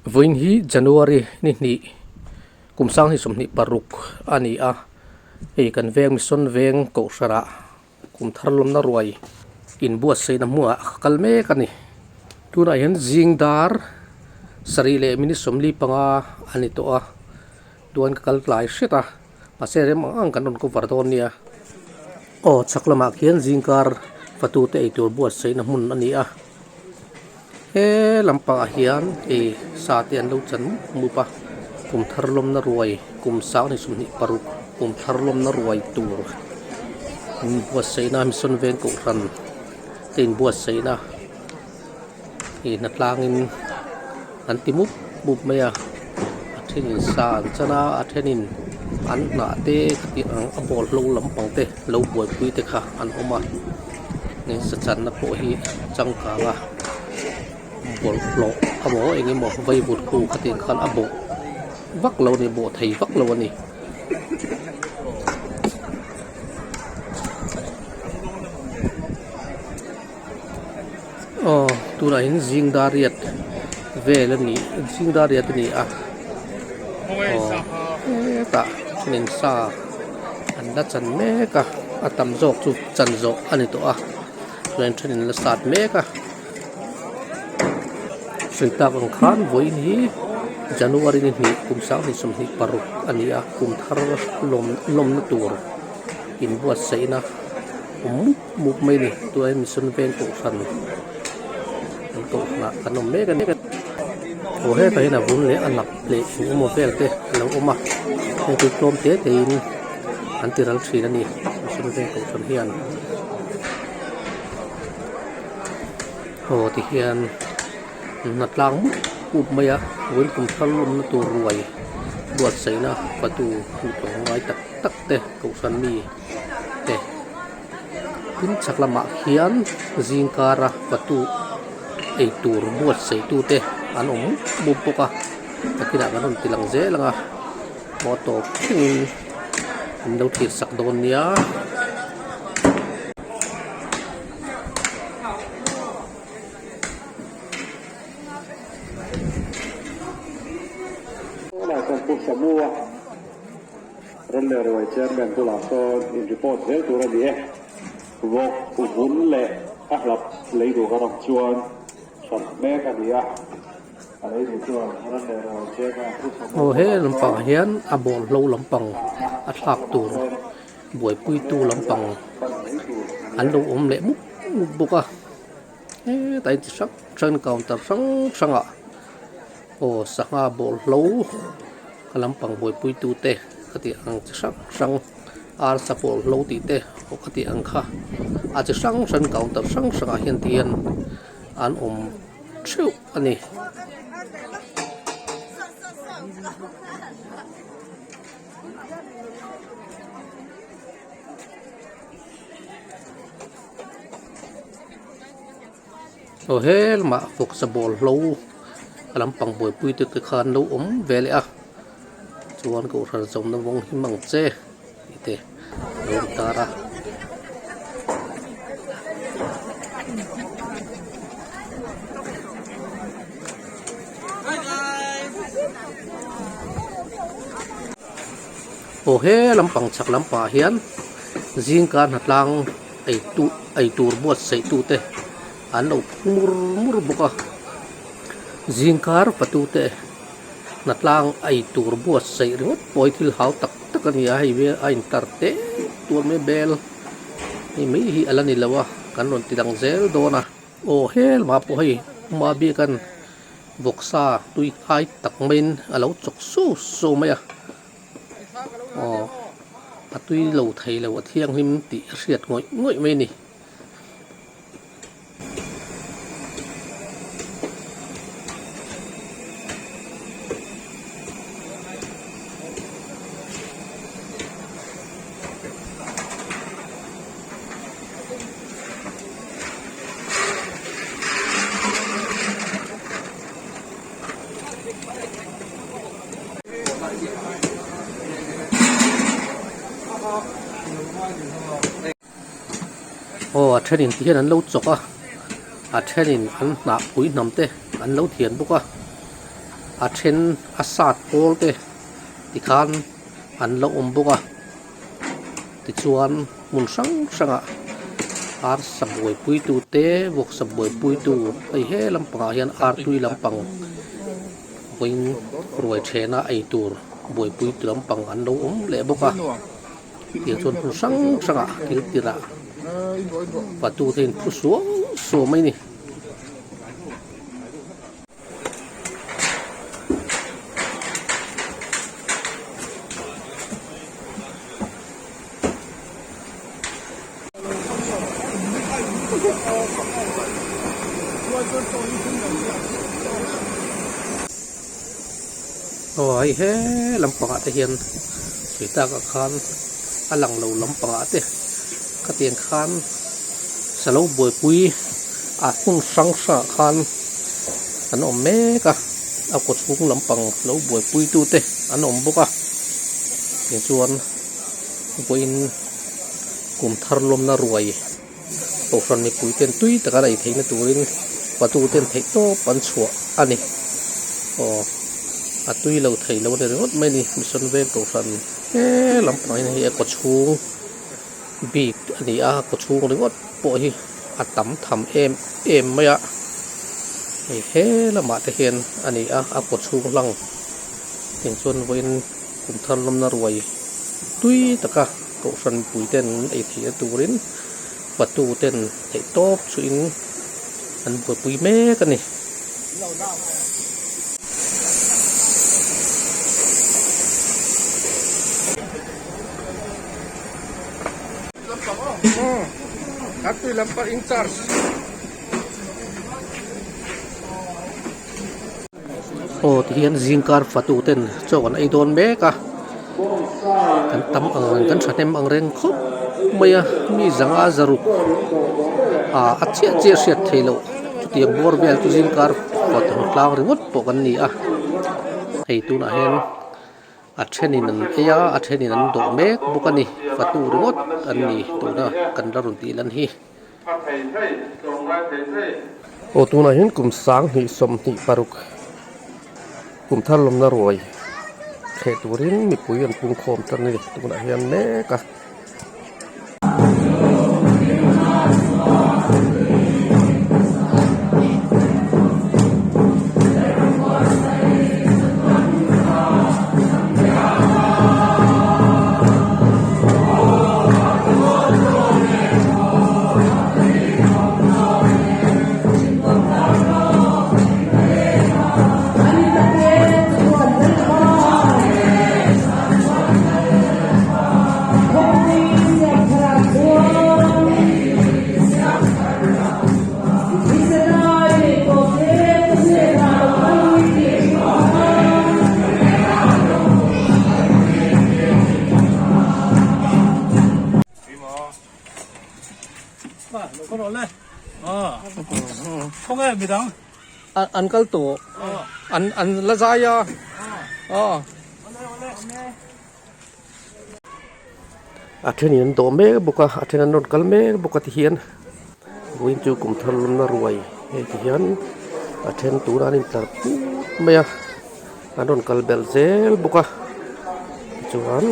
Vawiin hi January ni hnih kum sang hi 26 a ni a, hei kan veng Mission veng kohhranah kum thar lawmna ruai inbuatsaihna hmuhah ka kal mek a ni. Tunah hian zing dar sarih leh minute 45 a ni tawh a, tuan ka kal tlai hret a, mahse rem ang ang kan rawn cover dawn nia. Aw chhak lamah khian zingkar fatute eitur buatsaihna hmun a ni a. He lampangah hian ei sa te an lo chan mup mup a, kum thar lawmna ruai kum sang 26 kum thar lawmna ruai tur inbuatsaihna mission veng kohhran te inbuatsaihna ih hnatlangin an ti mup mup mai a, a thenin sa an chan a, a thenin an hnah te khati ang a bawlhlo lampang te lo buaipui te kha an awm a. Sa channa pawh hi changkang a bawlhhlawh emaw eng emaw vaivut khu khatiang khan a bawh vak lo a ni bawh thei vak lo a ni. Aw tunah hian zing dar riat vel a ni zing dar riat a ni a aw hetah thenin sa an la chan mek a a tam zawk chu chan zawh a ni tawh a chuan thenin la sat mek a sawi tak ang khan vawiin hi January ni hnih kum 2026 a ni a kum thar lawm lawmna tur inbuatsaihna awm mup mup mai a ni tunah hian mission veng kohhran an kohhranah kan awm mek a ni aw hetah hian a vun leh a lap leh eng emaw vel te a lo awm a heng chu tlawm te te in an ti ral thin a ni mission veng kohhran hian aw ti hian hnatlang mup mup mai a vawiin kum thar lawmna tur ruai buatsaihna fatu hmuh ngai tak tak te kohhran mi te tin chhak lamah khian zingkara fatu eitur buatsaih tute an awm mup mup bawk a nakinah kan rawn ti lang zel ang a maw tawp thlengin an lo thlir sak dawn nia. Ran leh Ruai Chairman bulah sawn in report zel tur a ni e. Vawk vun leh a hlap lei duh ka ram chuan hran mek a ni a. A lei duh chuan Ran leh Ruai Chairman Pu Samu Aw he bulah lampang sawn hian a bawlhlo lampang a thlak tur buaipuitu lampang pan mai tur a ni an e. lo awm leh mup mup bawk a hetah hian chi hrang hrang counter hrang hrangah aw sangha bawlhlo a lampang buaipuitu te ka tih ang chi hrang hrang arsa bawlhlo tih te aw ka tih ang kha a chi hrang hrang counter hrang hrangah hian ti hian an awm theuh a ni. Aw he lamah vawksa bawlhlo a lampang buaipui te te khan lo awm ve leh a chuan kohhran zawmna vawng him ang che tih te a lo awm tar a. Aw he lampang chhak lampangah hian zingkar hnatlang ei tu ei tur buatsaih tute an lo phu mur mur bawk a zingkar patute hnatlang ei tur buatsaih ringawt pawh hi thil hau tak tak a ni a hei vel a intar teh tuar mai bel hei mai hi a la ni lo a kan rawn ti dang zel dawn a aw he lamah pawh hei hma biakan vawksa tui hai tak maiin a lo chawk suau suau mai a. Aw a tui lo thei lo a thianghlim tih a hriat ngawih ngawih mai a ni. Aw a thenin ti hian an lo chawk a a thenin an hnah phui hnam te an lo thian bawk a. A then a sat pawl te tikhan an la awm bawk a tichuan hmun hrang hrangah arsa buaipuitu te vawksa buaipuitu hei he lampangah hian artui lampang vawiin ruai thena ei tur buaipuitu lampang an lo awm leh bawk a tiang chuan hmun hrang hrangah thil tirah fatu te in phu suau suau mai a ni. Aw hei he lampangah te hian sawi takah khan a lang lo lampangah te khatiang khan salo buaipui a hmun hrang hrangah khan an awm mek a a kaw chhung lampang lo buaipui tu te an awm bawk a tichuan vawiin kum thar lawmna ruai kohhran mipui ten tui taka an ei theihna turin patu ten theih tawp an chhuah a ni aw a tui lo thei lo a ni ringawt mai a ni mission veng kohhran he lampang hian hei a kaw chhung bik a ni a kaw chhung ringawt pawh hi a tam tham em em mai a hei he lamah te hian a ni a a kaw chhung hlang tiang chuan vawiin kum thar lawmna ruai tui taka kohhran mipui ten an ei theihna turin fatu ten theih tawp chuhin an buaipui mek a ni. Aw ti hian zingkar fatu ten chaw an ei dawn mek a kan tam ang reng kan thahnem ang reng khawp mai a mi zanga zaruk ah a chiah chiah hriat theih loh chutiang bawr vel chu zingkar fatu tlang ringawt pawh kan ni a hei tunah hian. A thenin an ei a, a thenin an dawh mek bawk a ni. Fatu ringawt an ni tuna kan la rawn tih lan hi. Aw tunah hian kum 20 26 kum thar lawmna ruai thleh turin mipui an pungkhawm tan a ni tunah hian mek a. An kal tawh an an la zai a aw. A thenin an dawh mek bawk a a then an rawn kal mek bawk a tihian vawiin chu kum thar lawmna ruai hei tihian a then tunah an intlar put mai a an rawn kal belh zel bawk a tichuan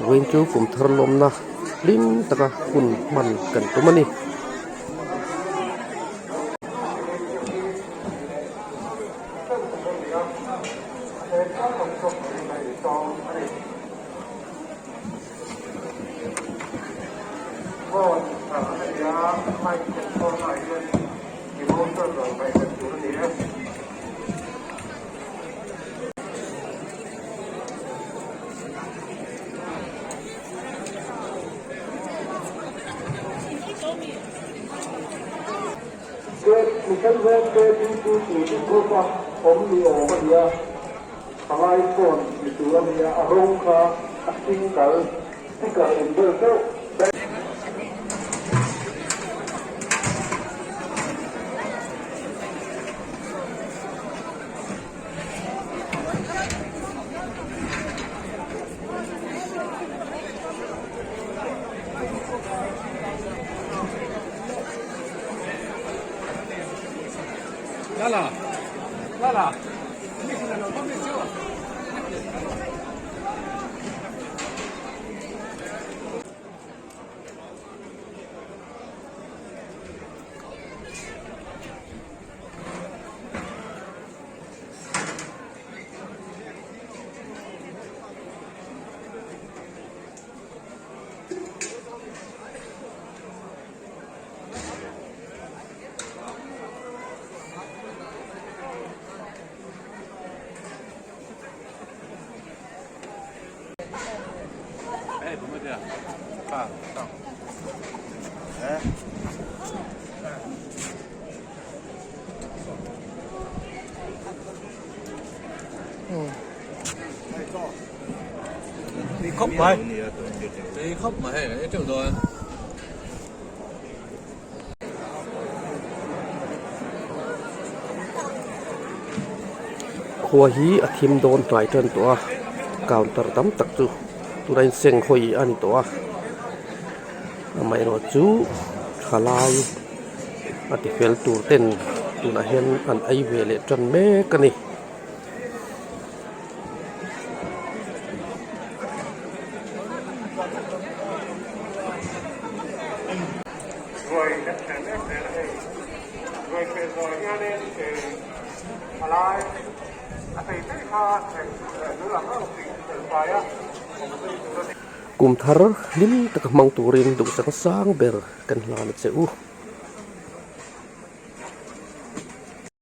vawiin chu kum thar lawmna hlim taka hun hman kan tum a ni. Palai phone ni tur a nia, a rawng kha a hring kal sticker in bel deuh. Lala Lala. Khua hi a thim dawn hnai tan tawh a counter tam tak chu tunah hian seng hawi a ni tawh a amaherawh chu thalai a ti fel tur ten tunah hian an ei ve leh tan mek a ni. Kum thar hlim taka hmang turin duhsak sang ber kan hlan a che u.